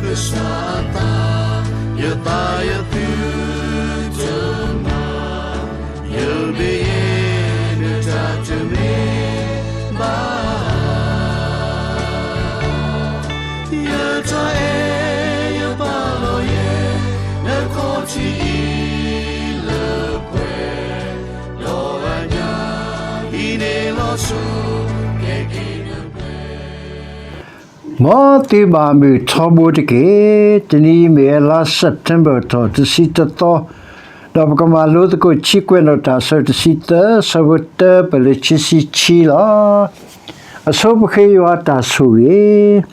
ကစၢ်အသး, ယသးယသုတမၤ, ယမ့ၢ်ယဲ နတၢ်တမ့ၢ်ဘၣ် ယတၢ်အဲၣ်ယပာ်လီၤယဲ နခီၣ်ထံးအံၤလၢပှဲၤ, ဒီးအညၣ်အံၤန့ၣ်လီၤဆီ ကဲက့ၤနပှဲၤ မ်သုဘၣ်မုာ်ထီဘိတက့ၢ်. တနံၤအံၤမ့ၢ်ဝဲလါ September ထီၣ်တဆံတသီ, ဒီးပကမၤလိသကိး ခံကွဲးနီၣ်တၢ် အဆၢတဆံသၢ, အဆၢဖိတၢ ပလၢခံဆံခံလီၤ. အဆိပဃ့ယွၤအတၢ်ဆိၣ်ဂ့ၤ,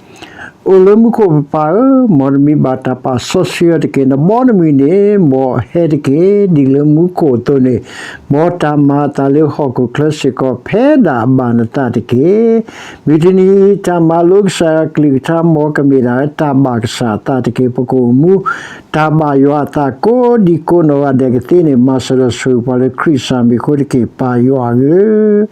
အိၣ်လၢမူခိၣ်ပပၢ်ဧၢ, မ်နမံၤဘၣ်တၢ်ပာ်စီဆှံအီၤတက့ၢ်. နဘီနမုၢ်န့ၣ် မ်အဟဲတက့ၢ်. ဒ်လၢမူခိၣ်အသိးန့ၣ်, မ်တၢ်မၤအသးလၢဟီၣ်ခိၣ်ချၢစ့ၢ်ကီး ဖဲဒၣ်အဘၣ်နသးတက့ၢ်. မုၢ်တနံၤအံၤ တၢ်မၤလိကစၢ်ယွၤကလုၢ်ကထါ မ်ကမ့ၢ်ဒၣ်တၢ်ဘၣ်ကစၢ်အသးတက့ၢ်. ပကအိၣ်မူ တၢ်ဘၣ်ယွၤအသး ကိးဒံကိးနီၢ်ဂၤဒဲးကသ့န့ၣ် မၤစၢၤဒီးဆိၣ်ဂ့ၤပှၤလၢခရံာ်စၢ်မံၤအဃိတက့ၢ်. ပၢ်ယွၤဧၢ,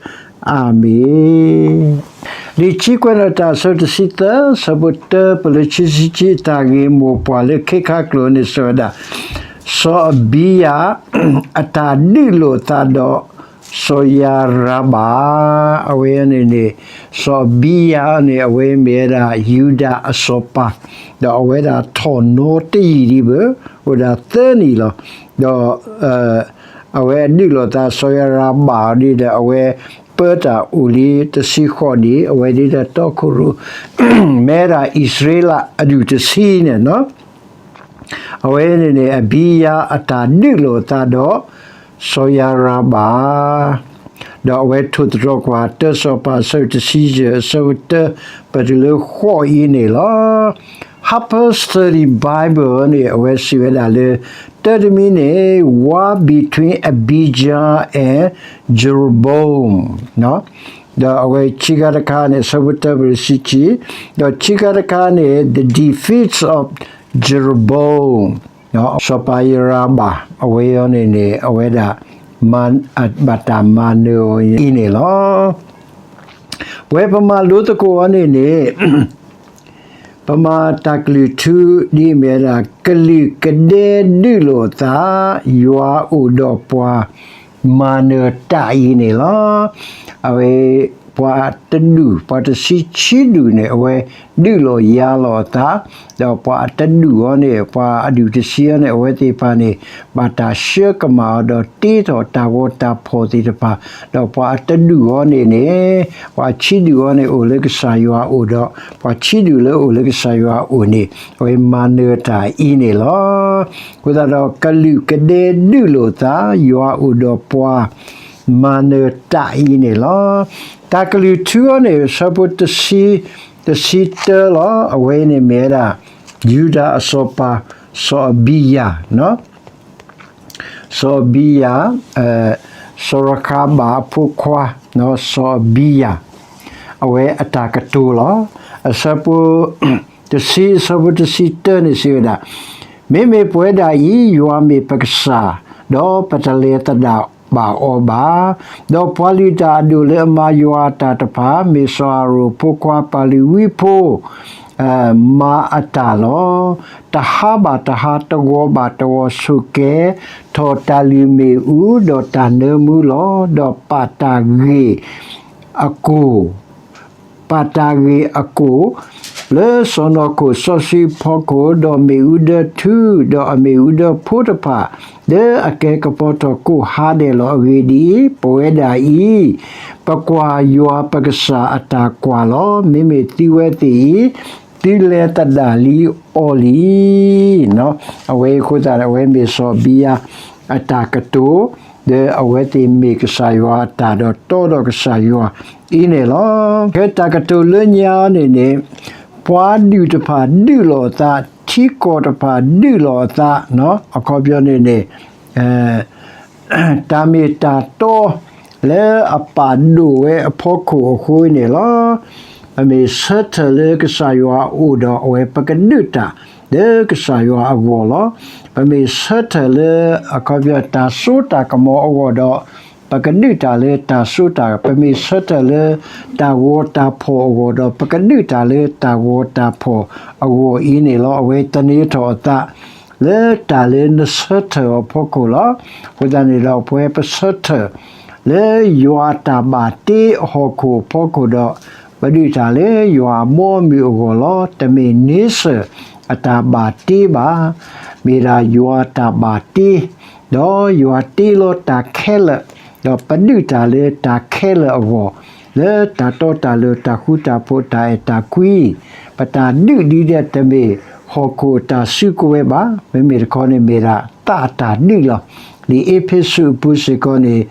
အၤမ့ၣ်. လံာ်ခံကွဲးနီၣ်တၢ် အဆၢတဆံသၢ, အဆၢဖိတၢ ပလၢခံဆံခံ, အတၢ်ဂ့ၢ်မိၢ်ပှၢ်လၢခဲခါကျိာ်န့ၣ် စံးဝဲဒၣ်, စီၤအဘံယၤ အတၢ်ဒုးလိာ်အသးဒီး စီၤယၤရၤဘၣ်. အဝဲန့ၣ်န့ၣ်, စီၤအဘံယၤန့ၣ် အဝဲမ့ၢ်ဝဲဒၣ် ယူဒၤအစီၤပၤ, ဒီးအဝဲဒၣ်ထီၣ်နီတယံာ်ဒံးဘၣ်, အိၣ်ဒၣ်သၢနံၣ်လီၤ. ဒီး အဝဲအဒုးလိာ်သး စီၤယၤရၤဘၣ်အီၤဒီး အဝဲပၢတၢ်အိၣ်လံတဆံဃိးနံၣ်, အဝဲဒၣ်ဒီးတီခိၣ်ရိၣ်မဲဒၣ်အံၣ်စရ့လးအဒူၣ်တဆံန့ၣ်လီၤ. အဝဲန့ၣ်န့ၣ် အဘံယၤအတၢ်ဒုးလိာ်အသးဒီး စီၤယၤရၤဘၣ်, ဒီးအဝဲထိၣ်သတြီၤကွၢ် တၢ်စီၤပၤ အဆၢတဆံယဲၢ်, အဆၢဖိတၢ ပတုၤလၢဃိးအံၤန့ၣ်လီၤ. Harper's Study Bible န့ၣ် အဝဲစံးဝဲဒၣ်လၢ တၢ်တမံၤန့ၣ် War between Abijah and Jeroboam ဒီးအဝဲခံခါတခါန့ၣ် အဆၢဖိတၢ ပတုၤတဆံခံ, ဒီးခံခါတခါန့ၣ် The Defeat of Jeroboam စီၤပၤယၤရၤဘၣ် အဝဲအံၤန့ၣ်န့ၣ် အဝဲဒၣ် ဘၣ်တၢ်မၤနၢၤအီၤအံၤန့ၣ်လီၤ. ပဝဲပမၤလိသကိးအီၤန့ၣ်န့ၣ် ပမၤတၢ်ကလုၢ်ထူဒ်အမ့ၢ်ဝဲဒၣ် ကလုာ်ကဒဲဒုးလိာ်အသး ယွၤအိၣ်ဒီးပှၤမၤနၢၤတၢ်အံၤန့ၣ်လီၤ. အဝဲ ပှၤတဒူၣ် ပှၤတဆံခံဒူၣ်န့ၣ် အဝဲဒုးလိာ်ယၤလိာ်အသး, ဒီးပှၤအတဒူၣ်အီၤန့ၣ် ပှၤအဒူၣ်တဆံအီၤန့ၣ် အဝဲသ့ၣ်တဖၣ်န့ၣ် ဘၣ်တၢ်ဆှၢကမၣ်အီၤဒီးတ့ထီၣ်တၢ်ဂီၤတၢ်ဖီၣ်သ့ၣ်တဖၣ်, ဒီးပှၤအတဒူၣ်အီၤန့ၣ်န့ၣ် ပှၤခံဒူၣ်အီၤန့ၣ် အိၣ်လၢကစၢ်ယွၤအအိၣ်ဒီး ပှၤခံဒူၣ်လၢအိၣ်လၢကစၢ်ယွၤအအိၣ်န့ၣ် အဝဲမၤနၢၤတၢ်အံၤန့ၣ်လီၤ. အဃိသတးဒီး ကလုာ်ကဒဲဒုးလိာ်သး ယွၤအိၣ်ဒီးပှၤမၤနၢၤတၢ်အံၤန့ၣ်လီၤ. တၢ်ကလုၢ်ထူအီၤန့ၣ် အဆၢဖိတဆံ တဆံတၢလီၤ. အဝဲအံၤန့ၣ်မ့ၢ်ဝဲဒၣ် ယူဒၤအစီၤပၤ စီၤအဘံယၤ စီၤအဘံယၤ, စီၤရခၤဘၤအဖိခွါ စီၤအဘံယၤ, အဝဲအတၢ်ကတိၤလီၤ. အဆၢဖိ တဆံ အဆၢဖိတဆံတၢန့ၣ်စံးဝဲဒၣ်, မ့မ့ၢ်ပဝဲဒၣ်အံၤ ယွၤမ့ၢ်ပကစၢ်, ဒီးပတလဲၤသဒၣ်ဘၣ်အီၤဘၣ်. ဒီးပှၤလုၢ်တၢ်အဒိၣ်လၢအမၤယွၤအတၢ်တဖၣ် မ့ၢ်စီၤအၤရိၣ်အဖိခွါ ပှၤလုၢ်ဝံဖိ မၤအတၢ်လီၤ. တဟါဘၣ်တဟါ တဂီၤဘၣ်တဂီၤ ဆိၣ်ကဲထီၣ်တၢ်လုၢ်မ့ၣ်အူ ဒီးတၢ်နၢမူလီၤ. ဒီးပာ်တၢ်ဂ့ၢ်အကိၣ်, ပာ်တၢ်ဂ့ၢ်အကိၣ် လၢစီၢ်နီၤခိၣ်စီဆှံဖီခိၣ်, ဒီးမ့ၣ်အူဒၢထူ, ဒီးအမ့ၣ်အူဒၢဖိတဖၣ် လၢအကဲကပီၤထီၣ်ကိၣ်ဟါဒဲးလီၤ. အဂ့ၢ်ဒ်အံၤ, ပဝဲဒၣ်အံၤ ပကွၢ်ယွၤပကစၢ်အတၢ်ကွၢ်လီၤ. မ့မ့ၢ်သုဝဲသ့ၣ်အံၤ သုလဲၤသဒၣ်လံအီၤလံ. အဝဲအံၤအဃိသတး အဝဲမ့ၢ်စီၤအဘံယၤအတၢ်ကတိၤ, ဒီးအဝဲသ့ၣ်မ့ၢ်ကစၢ်ယွၤအတၢ်ဒီးတီဒီးကစၢ်ယွၤအံၤန့ၣ်လီၤ. ဖဲတၢ်ကတိၤလၢညါအီၤန့ၣ်န့ၣ် ပှၤဒူၣ်တဖၣ်ဒုးလိာ်အသး, ထံကီၢ်တဖၣ်ဒုးလိာ်အသး, အခီပညီန့ၣ်န့ၣ် တၢ်မ့ၢ်တၢ်တီ လၢအပာ်ဒိၣ်ဝဲအဖီခိၣ်အဃိန့ၣ်လီၤ. ပမ့ၢ်ဆၢထၢၣ်လၢကစၢ်ယွၤအအိၣ်ဒီး အဝဲပကဒုးတၢ်လၢကစၢ်ယွၤအဂီၢ်လီၤ. ပမ့ၢ်ဆၢထၢၣ်လၢ အခီပညီတၢ်စိတၢ်ကမီၤအဂီၢ်ဒီး ပကဒုးတၢ်လၢတၢ်စိတၢ်, ပမ့ၢ်ဆၢထၢၣ်လၢတၢ်ဂီၤတၢ်ဖှီၣ်အဂီၢ်ဒီး ပကဒုးတၢ်လၢတၢ်ဂီၤတၢ်ဖှီၣ်အဂီၢ်အံၤန့ၣ်လီၤ. အဝဲသန့ၤထီၣ်အသး လၢတၢ်လၢနဆၢထၢၣ်အဖီခိၣ်လီၤ. အဃိသတးန့ၣ်ဒီး ပဝဲပဆၢထၢၣ်လၢယွၤအတၢ်ဘၣ်တ့အဟီၣ်ခိၣ်အဖီခိၣ်ဒီး ပဒုးတၢ်လၢယွၤအဘီအမုၢ်အဂီၢ်လီၤ. တမ့ၢ်န့ဆၢၣ်အတၢ်ဘၣ်တ့ဘၣ်, မ့ၢ်ဒၣ်ယွၤအတၢ်ဘၣ်တ့, ဒီးယွၤတ့လီၤတၢ်ခဲလၢာ်, ဒီးပဒုးတၢ်လၢတၢ်ခဲလၢာ်အဂီၢ်, လၢတၢ်တီတၢ်လိၤ တၢ်ဃူတၢ်ဖိး တၢ်အဲၣ်တၢ်ကွံ, ပတၢ်ဒုးဒ်ဒီးတမ့ၢ်ဟီၣ်ခိၣ်အတၢ်စုကဝဲၤဘၣ်. မ့မ့ၢ်တခီန့ၣ်မ့ၢ်ဒၣ်သးအတၢ်ဒုးလီၤ. လံာ်အ့းဖ့းစူးအပူၤစ့ၢ်ကီးန့ၣ်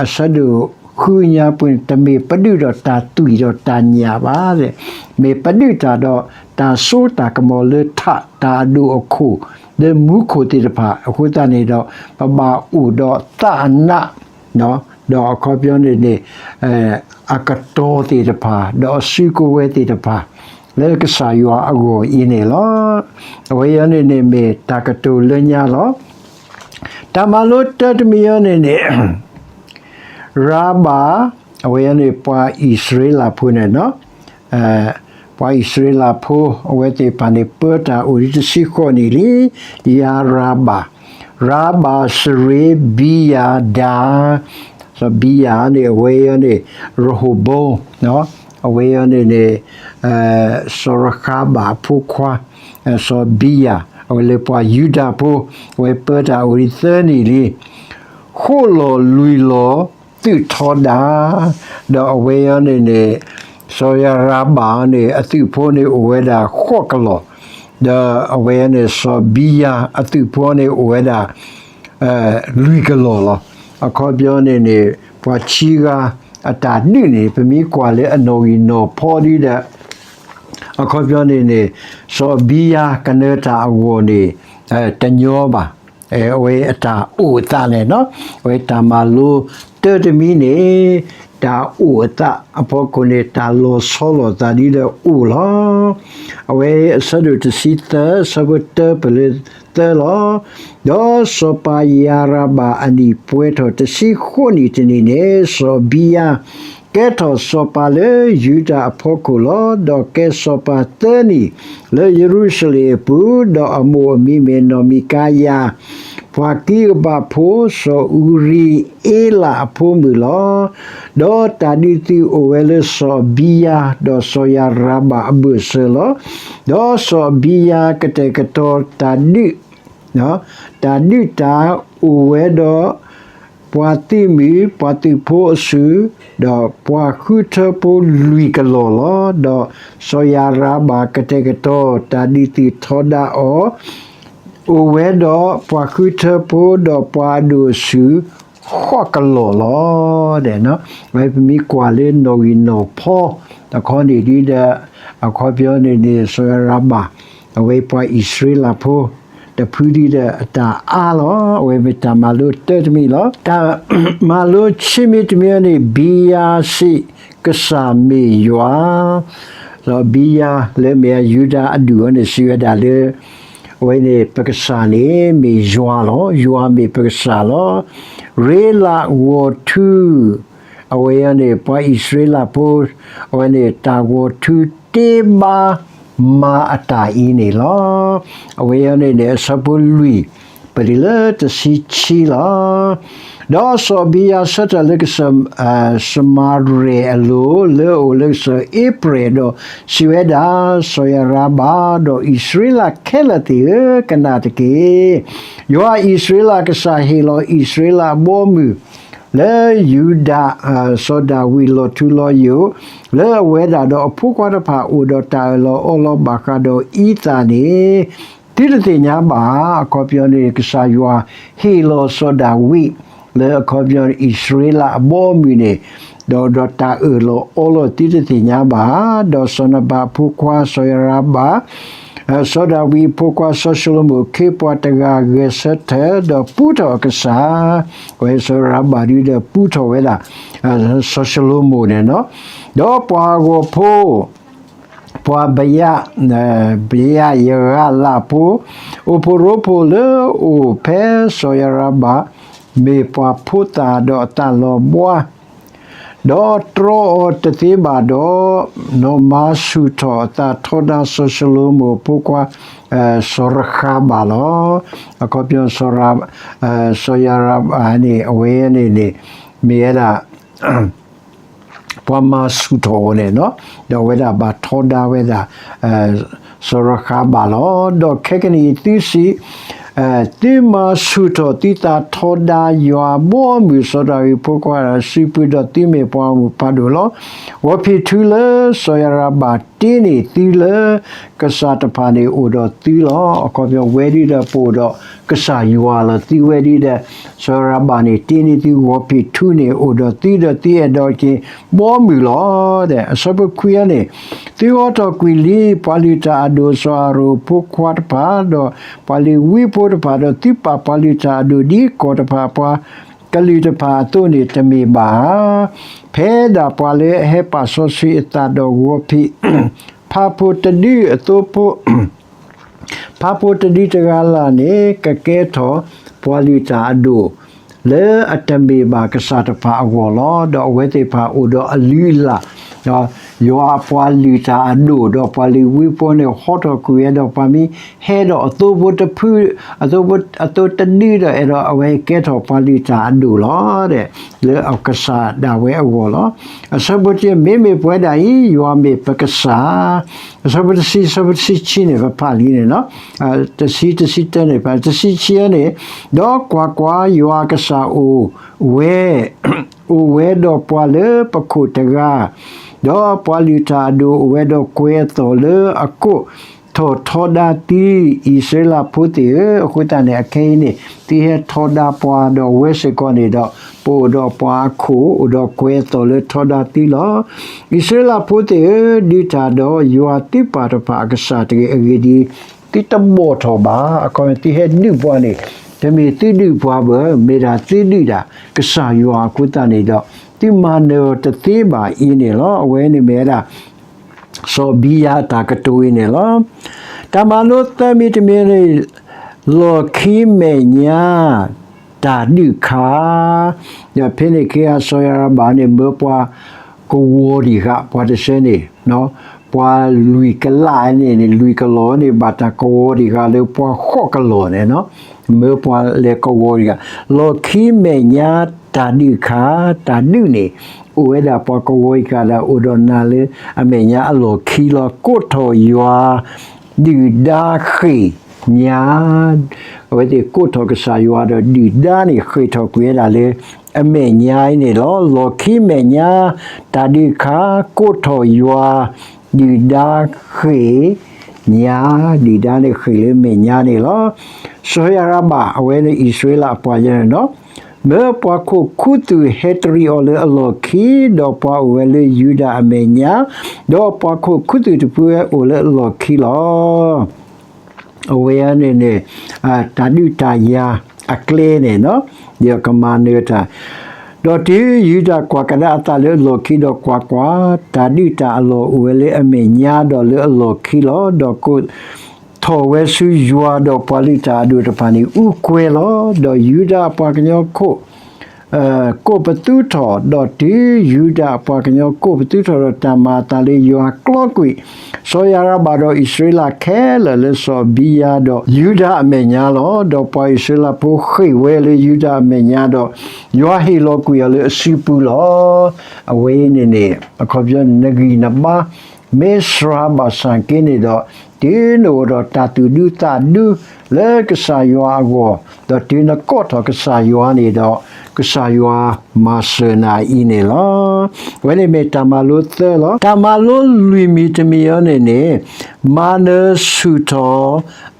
အဆၢဒိၣ်ဃုညါပူၤန့ၣ် တမ့ၢ်ပဒုးဒီးတၢ်သွံၣ်ဒီးတၢ်ညၣ်ဘၣ်, မ့ၢ်ပဒုးတၢ်ဒီးတၢ်စိတၢ်ကမီၤလၢထးတၢ်အဒိၣ်အခိၣ် လၢမူခိၣ်သ့ၣ်တဖၣ်. အဃိသတးန့ၣ်ဒီး ပဘၣ်အိၣ်ဒီးသးအနး ဒီးအခီပညီန့ၣ်န့ၣ် အကတီၤသ့ၣ်တဖၣ် ဒီးအစုကဝဲၤသ့ၣ်တဖၣ် လၢကစၢ်ယွၤအဂီၢ်အံၤန့ၣ်လီၤ. အဝဲအံၤန့ၣ်န့ၣ်မ့ၢ်တၢ်ကတိၤလၢညါလီၤ. တၢ်မၤလိတၢတမံၤအံၤန့ၣ်န့ၣ် ရၤဘၤ, အဝဲအံၤန့ၣ် ပှၤအံၣ်စရ့လးဖိန့ၣ်နီၤ, ပှၤအံၣ်စရ့လးဖိ အဝဲသ့ၣ်တဖၣ်န့ၣ် ပၢတၢ်အိၣ်ဒံးတဆံဃိးနံၣ်လံ, ယၤရၤဘၤ, ရၤဘၤစရ့ ဘံယၤဒၤ, စီၤဘံယၤန့ၣ် အဝဲအံၤန့ၣ် ရဟိဘိ, အဝဲအံၤန့ၣ်န့ၣ် စီၤရဃၤဘၤအဖိခွါ, စီၤဘံယၤ အဝဲလၢပှၤယူဒၤဖိ, အဝဲပၢတၢ်အိၣ်ဒံးသၢနံၣ်လံ, ဃိးလီၤလွံၢ်လီၤ သုးထီဒါ, ဒီးအဝဲအံၤန့ၣ်န့ၣ် စီၤယၤရၤဘၤန့ၣ် အသုးဖိန့ၣ်အိၣ်ဝဲဒၣ်ဃိးကလီၤ, ဒီးအဝဲန့ၣ် စီၤဘံယၤအသုးဖိန့ၣ်အိၣ်ဝဲဒၣ် လွံၢ်ကလီၤလီၤ. အခီပညီန့ၣ်န့ၣ် ပှၤခံဂၤအတၢ်ဒုးန့ၣ် ပမ့ၢ်ကွၢ်လၢအနီၣ်ဂံၢ်နီၣ်ဖီဒ်ဒီး အခီပညီန့ၣ်န့ၣ် စီၤဘံယၤကနၢတၢ်အဂီၢ်န့ၣ် တညီဘၣ်. အဝဲအတၢ်အိၣ်အသးန့ၣ်နီၤ, အဝဲတၢ်မၤလိတၢတမံၤန့ၣ် တၢ်အိၣ်အသးအဖီခိၣ်န့ၣ် တၢ်လီၤဆီလိာ်သးဒ်ဒီးအိၣ်လီၤ. အဝဲအဆၢဒိၣ်တဆံသၢ အဆၢဖိတၢပၢၢ်လၢသၢလီၤ. ဒီးစီၤပၤယၤရၤဘၤအနံၣ်ပှဲၤထီၣ်တဆံဃိးနံၣ်တနံၣ်န့ၣ် စီၤဘံယၤ ကဲထီၣ်စီၤပၤလၢယူဒၤအဖီခိၣ်လီၤ. ဒီးကဲစီၤပၤသၢနံၣ်လၢယရူၤၡလ့ၣ်အပူၤ, ဒီးအမိၢ်အမံၤမ့ၢ်နီၢ်မံၤကါယၤ, ပှၤကံးအဘးဖိ စီၤအူရံအ့လးအဖိမုၣ်လီၤ. ဒီးတၢ်ဒုးသုးအိၣ်ဝဲလၢစီၤအဘံယၤ ဒီးစီၤယၤရၤဘၤအဘၢၣ်စၢၤလီၤ. ဒီးစီၤအဘံယၤကတဲာ်ကတီၤတၢ်ဒုး တၢ်ဒုးတၢ်အိၣ်ဝဲဒီး ပှၤသုးမုၢ် ပှၤသုးဖိအစု ဒီးပှၤဃုထၢဖိလွံၢ်ကလီၢ်လီၤ. ဒီးစီၤယၤရၤဘၤကတဲာ်ကတီၤတၢ်ဒုးသုးထီဒါအီၤ အိၣ်ဝဲဒီးပှၤဃုထၢဖိဒီးပှၤအဒိၣ်အဆူၣ် ဃိးကလီၢ်လီၤ. ဝဲပမ့ၢ်ကွၢ်လၢနီၣ်ဂံၢ်နီၣ်ဖီတခီန့ၣ်ဒ်ဒီး အခီပညီန့ၣ်န့ၣ် စီၤယၤရၤဘၤ အဝဲပှၤအံၣ်စရ့လးဖိ တဖုဒ်ဒီးအတၢ်အါလီၤ. အဝဲမ့ၢ်တၢ်မၤလိတၢတမံၤလီၤ. တၢ်မၤလိဆံးမံၤတမံၤန့ၣ် ဘံယၤစံးကစၢ်မ့ၢ်ယွၤ, ဒီးဘံယၤလၢမ့ၢ်အယူဒၤအဒူၣ်အီၤန့ၣ် စံးဝဲဒၣ်လၢ အဝဲန့ၣ် ပကစၢ်န့ၣ်မ့ၢ်ယွၤလီၤ. ယွၤမ့ၢ်ပကစၢ်လီၤ. ရ့လးဂီၤထူ အဝဲအံၤန့ၣ် ပှၤအံၣ်စရ့လးဖိ အဝဲန့ၣ် တၢ်ဂီၤထူတ့ဘါမၤအတၢ်အံၤန့ၣ်လီၤ. အဝဲအံၤန့ၣ်န့ၣ် အဆၢဖိလွံၢ် ပတုၤလၢတဆံခံလီၤ. ဒီးစီၤအဘံယၤဆၢထၢၣ်လၢကစၢၢ် စမၤရဲၣ်အလိၤ လၢအအိၣ်လၢကစၢၢ်အ့ဖြ့ၣ်ဒီး စံးဝဲဒၣ်, စီၤယၤရၤဘၤ ဒီးအံၣ်စရ့လးခဲလၢာ်သ့ၣ်ဧၢ, ကနၣ်တက့ၢ်. ယွၤအံၣ်စရ့လးကစၢ်ဟ့ၣ်လီၤအံၣ်စရ့လးအဘီအမုၢ် လၢယူဒၤ စီၤဒၤဝံးလီၤထူလီၤယိာ် လၢအဝဲဒၣ်ဒီးအဖိခွါတဖၣ်အိၣ်ဒီးတၢ်အၢၣ်လီၤအီလီၤဘၣ်ဃးဒီးအံသၣ်န့ၣ် သုတသ့ၣ်ညါဘၣ်ဧါ. အခီပညီန့ၣ် ကစၢ်ယွၤဟ့ၣ်လီၤစီၤဒၤဝံး လၢအခီပညီန့ၣ် အံၣ်စရ့လးအဘီအမုၢ်န့ၣ် ဒီးဒီးတၢ်အၢၣ်လီၤအီလီၤသုတသ့ၣ်ညါဘၣ်ဧါ. ဒီးစီၤနၤဘၤအဖိခွါစီၤယၤရၤဘၤ စီၤဒၤဝံးအဖိခွါစီၤၡလိၤမိၣ် ခ့ပှၤတဂၤဂဲၤဆၢထၢၣ် ဒီးပူထီၣ်အကစၢ်, အဝဲစီၤယၤရၤဘၤဒုဒီးပူထီၣ်ဝဲဒၣ် စီၤၡလိၤမိၣ်န့ၣ်နီၤ, ဒီးပှၤဂီၤဖိ ပှၤဘယး ဘယးယဂၤလးဖိ အိၣ်ဖှိၣ်ရိဖှိၣ်လၢအိၣ်ဖဲစီၤယၤရၤဘၤ မ့ၢ်ပှၤဖိသၣ်ဒီးအသးလီၤဘှါ, ဒီးတြီအီၤတသ့ဘၣ်ဒီး, နီၢ်မၤဆူၣ်ထီၣ်အသးထီဒါစီၤၡလိၤမိၣ်အဖိခွါ စီၤရဃၤဘၣ်လီၤ. အခီပညီ စီၤရဃၤဘၣ်န့ၣ် အဝဲန့ၣ်န့ၣ် မ့ၢ်ဝဲဒၣ် ပှၤမၤဆူၣ်ထီၣ်အီၤန့ၣ်, ဒီးအဝဲဒၣ်ဘၣ်ထီဒါဝဲဒၣ် စီၤရဃၤဘၣ်လီၤ. ဒီးခဲကနံၣ်အံၤသုစံး, သုမၤဆူၣ်ထီၣ်သုသးထီဒါယွၤဘီမုၢ်စီၤဒၤဝံးအဖိခွါအစုပူၤ, ဒီးသုမ့ၢ်ပှၤဂီၢ်မုၢ်ဖးဒိၣ်လီၤ. ဝီၤဖံးထူလၢစီၤရဃၤဘၣ်တ့န့ၢ်သုလၢ ကစၢ်တဖၣ်န့ၣ်အိၣ်ဒီးသုလီၤ. အခီပညီ ဝဲဒၣ်ဒီးပအိၣ်ဒီးကစၢ်ယွၤလီၤ. သုဝဲဒၣ်ဒီး စီၤရဃၤဘၣ်န့ၣ် တ့န့ၢ်သုဝီၤဖံးထူန့ၣ် အိၣ်ဒီးသုဒီး သုအဲၣ်ဒိးက့ၤဘီမုၢ်လီၤ. အဆၢဖိခွံန့ၣ်, သုဟီထီၣ်ကွံာ်လံပှၤလုၢ်တၢ်အဒိၣ် စီၤအၤရိၣ်အဖိခွါတဖၣ်, ဒီးပှၤလ့ၤဝံဖိတဖၣ်, ဒီးသုပာ်ပှၤလုၢ်တၢ်အဒိၣ်ဒ်ကီၢ်တဖၣ်အပှၤကလုာ်တဖၣ်အသိးန့ၣ် တမ့ၢ်ဘၣ်ဧါ. ဖဲဒၣ်ပှၤလၢအဟဲပာ်စီဆှံအသးဒီးဝီၤဖံး ဖးဖိတဒုအသိဖိ ဖးဖိတဒုတဂၤလၢ်လၢ်န့ၣ် ကကဲထီၣ်ပှၤလုၢ်တၢ်အဒိၣ် လၢအတမ့ၢ်ဘၣ်ကစၢ်တဖၣ်အဂီၢ်လီၤ. ဒီးအဝဲသ့ၣ်တဖၣ်အိၣ်ဒီးအလုၢ်အလၢ်, ယွၤအပှၤလုၢ်တၢ်အဒိၣ် ဒီးပှၤလ့ၤဝံဖိန့ၣ် ဟီထီၣ်ကွံာ်ဝဲဒီး ပှၤမ့ၢ်ဟဲဒီးအသိဖိတဖု အသိဖိ အသိတဒုဒီး အဲၣ်ဒိးအဝဲကဲထီၣ်ပှၤလုၢ်တၢ်အဒိၣ်လီၤ. လၢအကစၢ်ဒၣ်ဝဲအဂီၢ်လီၤ. အဆၢဖိတဆံ, မ့မ့ၢ်ပဝဲဒၣ်အံၤ ယွၤမ့ၢ်ပကစၢ်, အဆၢဖိတဆံ, အဆၢဖိတဆံခံန့ၣ် ပဖးလံန့ၣ်လီၤ. တဆံ, တဆံတၢန့ၣ်, တဆံခံန့ၣ်, ဒီးကွၢ်ကွၢ်, ယွၤအကစၢ်အိၣ်ဝဲ, အိၣ်ဝဲဒီးပှၤလၢပခိၣ်တဂၤ, ဒီးပှၤလုၢ်တၢ်အဒိၣ်အိၣ်ဝဲဒီးကွဲၤအသီၣ်လၢအကိးထီၣ်ထီဒါသု, အံၣ်စရ့လးဖိသ့ၣ်ဧၢ. အဃိသတးန့ၣ် အခဲအံၤန့ၣ် သုဟဲထီဒါပှၤဒီးဝဲစ့ၢ်ကီးန့ၣ်ဒီး ပအိၣ်ဒီးပှၤအခိၣ် အိၣ်ဒီးကွဲၤအသီၣ်လၢထီဒါသုလီၤ. အံၣ်စရ့လးဖိသ့ၣ်ဧၢ, ဒုးတၢ်ဒီးယွၤသုပၢ်တဖၣ်အကစၢ်တဂ့ၤ. အဂ့ၢ်ဒ်အံၤ, သုတဘီၣ်ထီၣ်ဘၣ်. အခီပညီ သုဟဲဒုးပှၤန့ၣ် တမ့ၢ်သုဒုးပှၤဘၣ်, မ့ၢ်ဒၣ်သုဒုးဒၣ်ကစၢ်ယွၤအဃိသတးန့ၣ်ဒီး သုမၤနၢၤအီၤတသ့ဘၣ်အံၤန့ၣ်လီၤ. အဝဲန့ၣ်မ့ၢ်ဝဲဒၣ် စီၤအဘံယၤအတၢ်ကတိၤအံၤန့ၣ်လီၤ. တၢ်မၤလိသၢမံၤတမံၤန့ၣ်, လီၢ်ခံမဲာ်ညါ တၢ်ဒုးခး, ဒီးဖဲန့ၣ်က့ၤ စီၤယၤရဘၣ်န့ၣ် မၢပှၤကဝီၤတံၢ်ဃာ် ပှၤတဆၢန့ၣ်, ပှၤလွံၢ်ကလးန့ၣ်န့ၣ် လွံၢ်ကလီၤန့ၣ် ဘၣ်တၢ်ကဝီၤတံၢ်ဃာ်လၢပှၤဃိးကလီၤန့ၣ်, မၢပှၤလဲၤကဝီၤတံၢ်ဃာ်, လီၢ်ခံမဲာ်ညါ တၢ်ဒုးခး, တၢ်ဒုးန့ၣ် အိၣ်ဝဲဒၣ်ပှၤကဝီၤတံၢ်ဃာ်ဒၣ် အိၣ်ဒီးနၤလၢအမဲာ်ညါအလီၢ်ခံလီၤ. ကိးထီၣ်ယွၤ ဒုၣ်ဒါဃ့ၢ်ညါ, အဝဲသ့ၣ်ကိးထီၣ်ကစၢ်ယွၤဒီး ဒုၣ်ဒါန့ၣ် ဃ့ၢ်ထီၣ်ကွံာ်ဝဲဒၣ်လၢအမဲာ်ညါအံၤန့ၣ်လီၤ. လီၢ်ခံမဲာ်ညါ တၢ်ဒုးခး, ကိးထီၣ်ယွၤ ဒုၣ်ဒါဃ့ၢ်ညါ, ဒုၣ်ဒါန့ၣ်ဃ့ၢ်လၢမဲာ်ညါန့ၣ်လီၤ. စီၤယၤရဘၣ် အဝဲန့ၣ်အံၣ်စရ့လးအပှၤယဲန့ၣ်လီၤ. မၢပှၤခိၣ်ခူသူၣ်ဟဲတရံးအီၤလၢအလီၢ်ခံ, ဒီးပှၤအိၣ်ဝဲလၢယူဒၤအမဲာ်ညါ, ဒီးပှၤခိၣ်ခူသူၣ်တဖုဝဲအိၣ်လၢအလီၢ်ခံလီၤ. အဝဲန့ၣ်န့ၣ် တၢ်ဒုးတၢ်ယၤအကျဲန့ၣ်, ဒီးကမၤနၢၤတၢ်, ဒီးတုၤယူဒၤကွၢ်ကဒါအသးလၢအလီၢ်ခံဒီးကွၢ်ကွၢ်, တၢ်ဒုးတၢ်အလီၢ်အိၣ်ဝဲလၢအမဲာ်ညါဒီးလၢအလီၢ်ခံလီၤ. ဒီးကိးထီၣ်ဝဲဆူယွၤဒီးပှၤလုၢ်တၢ်အဒိၣ်တဖၣ်န့ၣ် အူကွဲၤလီၤ. ဒီးယူဒၤအပှၤကညီခိၣ် ကိးပသူထီၣ်, ဒီးတုၤယူဒၤအပှၤကညီကိးပသူထီၣ်ဒီးတၢ်မၤအသးလၢယွၤကျီကွံာ် စီၤယၤရဘၣ်ဒီးအံၣ်စရ့လးခဲလၢာ်လၢစီၤအဘံယၤဒီးယူဒၤအမဲာ်ညါလီၤ. ဒီးပှၤအံၣ်စရ့လးဖိဃ့ၢ်ဝဲလၢယူဒၤအမဲာ်ညါဒီး ယွၤဟ့ၣ်လီၤကွံာ်အီၤလၢအစုပူၤလီၤ. အဝဲအံၤန့ၣ်န့ၣ် အခီပညီ နဂံၢ်နဘါ မ့ၢ်စှၤဘၣ်ဆၣ်က့န့ၣ်ဒီး တုၤနအိၣ်ဒီးတၢ်သူၣ်ဒူသးဒူလၢကစၢ်ယွၤအဂီၢ်, ဒီးတုၤနကိးထီၣ်ကစၢ်ယွၤန့ၣ်ဒီး ကစၢ်ယွၤမၤစၢၤနၤအံၤန့ၣ်လီၤ. အဝဲန့ၣ်မ့ၢ်တၢ်မၤလိသၢလီၤ. တၢ်မၤလိလွံၢ်မံၤတမံၤအံၤန့ၣ်န့ၣ် မၤနၢၤဆူၣ်ထီၣ်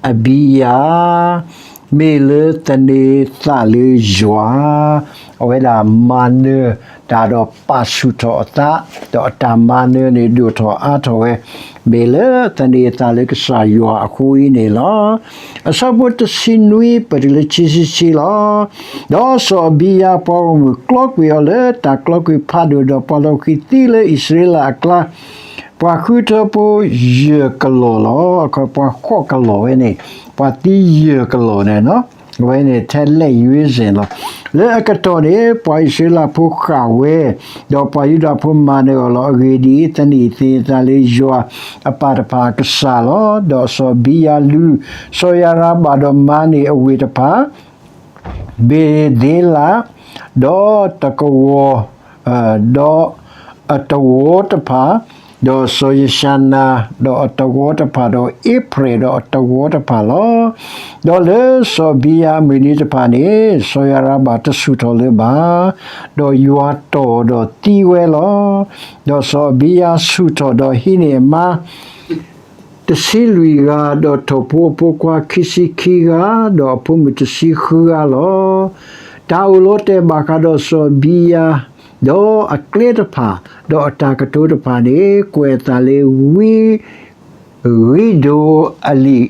အဘံယၤ မ့ၢ်လၢသန့ၤသးလၢယွၤ, အဝဲဒၣ်မၤနၢၤတၢ်ဒီးပာ်ဆူၣ်ထီၣ်အသး, ဒီးအတၢ်မၤနၢၤန့ၣ်ဒိၣ်ထီၣ်အါထီၣ်ဝဲ, မ့ၢ်လၢသန့ၤအသးလၢကစၢ်ယွၤအဃိအံၤန့ၣ်လီၤ. အဆၢဖိတဆံနွံပတုၤလၢခံဆံခံလီၤ. ဒီးစီၤအဘံယၤပှၤဂီၢ်မုၢ်ကျီကွံာ်အီၤလၢတၢ်ကျီကွံာ်ဖးဒိၣ်, ဒီးပှၤလီၢ်ခံသံလၢအံၣ်စရ့လးအကျါ ပှၤဃုထၢဖိယဲၢ်ကလီၢ်လီၤ. အခီပညီ ပှၤဃိးကလီၢ်ဝဲန့ၣ်, ပှၤသံယဲၢ်ကလီၢ်န့ၣ်လီၤ. အဝဲန့ၣ်ထဲလဲၣ်ယွ့စ့ၣ်လီၤ. လၢအကတီၢ်န့ၣ် ပှၤအံၣ်စရ့လးဖိဃၣ်ဝဲ, ဒီးပှၤယူဒၤဖိမၤနၢၤအီၤလီၤ. အဂ့ၢ်ဒ်အံၤ, သန့ၤသ့ၣ်တဖၣ်လၢယွၤအပၢ်တဖၣ်အကစၢ်လီၤ. ဒီးစီၤဘံယၤလူၤစီၤယၤရဘၣ်ဒီးမၤန့ၢ်အဝ့ၢ်တဖၣ် ဘ့ၤသ့လး, ဒီးတကဝီၤ, ဒီးအတဝီတဖၣ်, ဒီးစီၤယၡါနၤ, ဒီးအတဝီတဖၣ်, ဒီးအ့ဖြဲၣ်, ဒီးအတဝီတဖၣ်လီၤ. ဒီးလၢစီၤဘံယၤအမုၢ်နံၤတဖၣ်န့ၣ် စီၤယၤရဘၣ်တဆူၣ်ထီၣ်လၢၤဘၣ်, ဒီးယွၤတီၢ်ဒီးသံဝဲလီၤ. ဒီးစီၤဘံယၤဆူၣ်ထီၣ်ဒီးဟံးန့ၢ်အမါ တဆံလွံၢ်ဂၤ, ဒီးထိၣ်ဖိအဖိခွါခံဆံခံဂၤ, ဒီးအဖိမုၣ်တဆံဃုဂၤလီၤ. တၢ်အိၣ်လီၤတဲာ်ဘၣ်ဃးဒီးစီၤဘံယၤ, ဒီးအကျဲတဖၣ်, ဒီးအတၢ်ကတိၤတဖၣ်န့ၣ် ကွဲးအသးလၢဝံ ဂံၢ်ဒိၣ်အလံာ်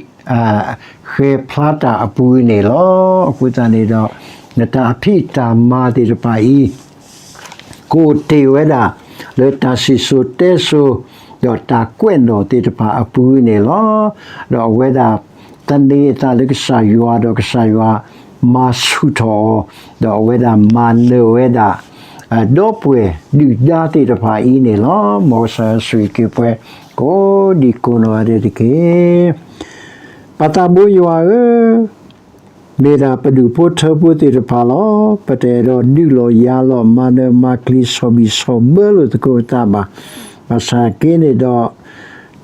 ဃဲၤဖျါတၢ်အပူၤန့ၣ်လီၤ. အဃိသတးန့ၣ်ဒီး နတၢ်ဖံးတၢ်မၤသ့ၣ်တဖၣ်အံၤ ကအိၣ်တ့ၢ်ဝဲဒၣ် လၢတၢ်စံၣ်စိၤတဲစိၤ ဒီးတၢ်ကွဲးနီၣ်သ့ၣ်တဖၣ်အပူၤန့ၣ်လီၤ. ဒီးအဝဲဒၣ်သန့ၤအသးလၢကစၢ်ယွၤ ဒီးကစၢ်ယွၤမၤဆူၣ်ထီၣ်အီၤ, ဒီးအဝဲဒၣ်မၤနၢၤဝဲဒၣ် ဒီပုၢ်ဝဲၢ်ဒုၣ်ဒါသ့ၣ်တဖၣ်အံၤန့ၣ်လီၤ. မ်ကစၢ်ယွၤဆိၣ်ဂ့ၤက့ၤပှၤ ကိးဒံကိးနီၢ်ဂၤဒဲးတက့ၢ်. ပၢ်သးဘိယွၤဧၢ, မ့ၢ်ဒၣ်ပဒူၣ်ဖိထၢဖိသ့ၣ်တဖၣ်လီၤ. ပတအဲၣ်ဒိးဒုးလီၤယၤလီၤ မၤနၢၤမၤကျံၤ ဆီၣ်ဘံၣ်ဆီၣ်ဘၢလိာ်သကိးပသးဘၣ်. ဘၣ်ဆၣ်က့န့ၣ်ဒီး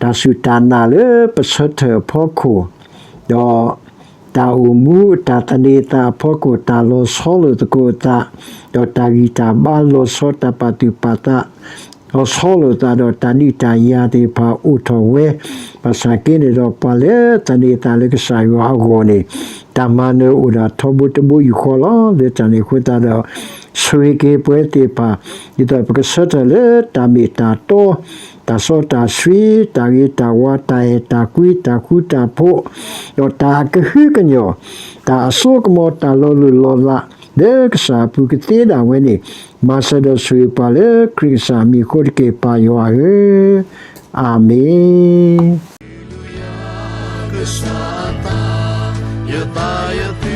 တၢ်စူၢ်တၢ်နာ်လၢပဆၢထၢၣ်အဖီခိၣ်, ဒီးတၢ်အိၣ်မူ တၢ်သန့ၤသးအဖီခိၣ် တၢ်လီၤဆီလိာ်သကိးအသး, ဒီးတၢ်ဂံၢ်တၢ်ဘါလီၤဆီ တၢ်ပာ်သူၣ်ပာ်သး လီၤဆီလိာ်သးဒီးတၢ်ဒုးတၢ်ယၤသ့ၣ်တဖၣ်အိၣ်ထီၣ်ဝဲ, ဘၣ်ဆၣ်က့န့ၣ်ဒီးပှၤလၢသန့ၤသးလၢကစၢ်ယွၤအဂီၢ်န့ၣ်, တၢ်မၤနၢၤအိၣ်ဒၣ်ထီဘိတဘိယူၢ်ဃီလီၤ. လၢတၢ်န့ၣ်အဃိသတးဒီး ဆိၣ်ဂ့ၤက့ၤပှၤသ့ၣ်တဖၣ်, ဒ်သိးပကဆၢထၢၣ်လၢတၢ်မ့ၢ်တၢ်တီ, တၢ်စီတၢ်ဆှံ, တၢ်ဂ့ၤတၢ်ဝါ, တၢ်အဲၣ်တၢ်ကွံ, တၢ်ဃူတၢ်ဖိး, ဒီးတၢ်အကဟုကညီၢ်, တၢ်အစိကမီၤ, တၢ်လီၤလိၢ်လီၤလး, လၢကစၢ်အပူၤကသ့ဒၣ်ဝဲန့ၣ်, မၤစၢၤဒီးဆိၣ်ဂ့ၤပှၤလၢခရံာ်ကစၢ်မံၤအဃိတက့ၢ် ပၢ်ယွၤဧၢ, အၤမ့ၣ်. ကစၢ်အသး, ယသးယသ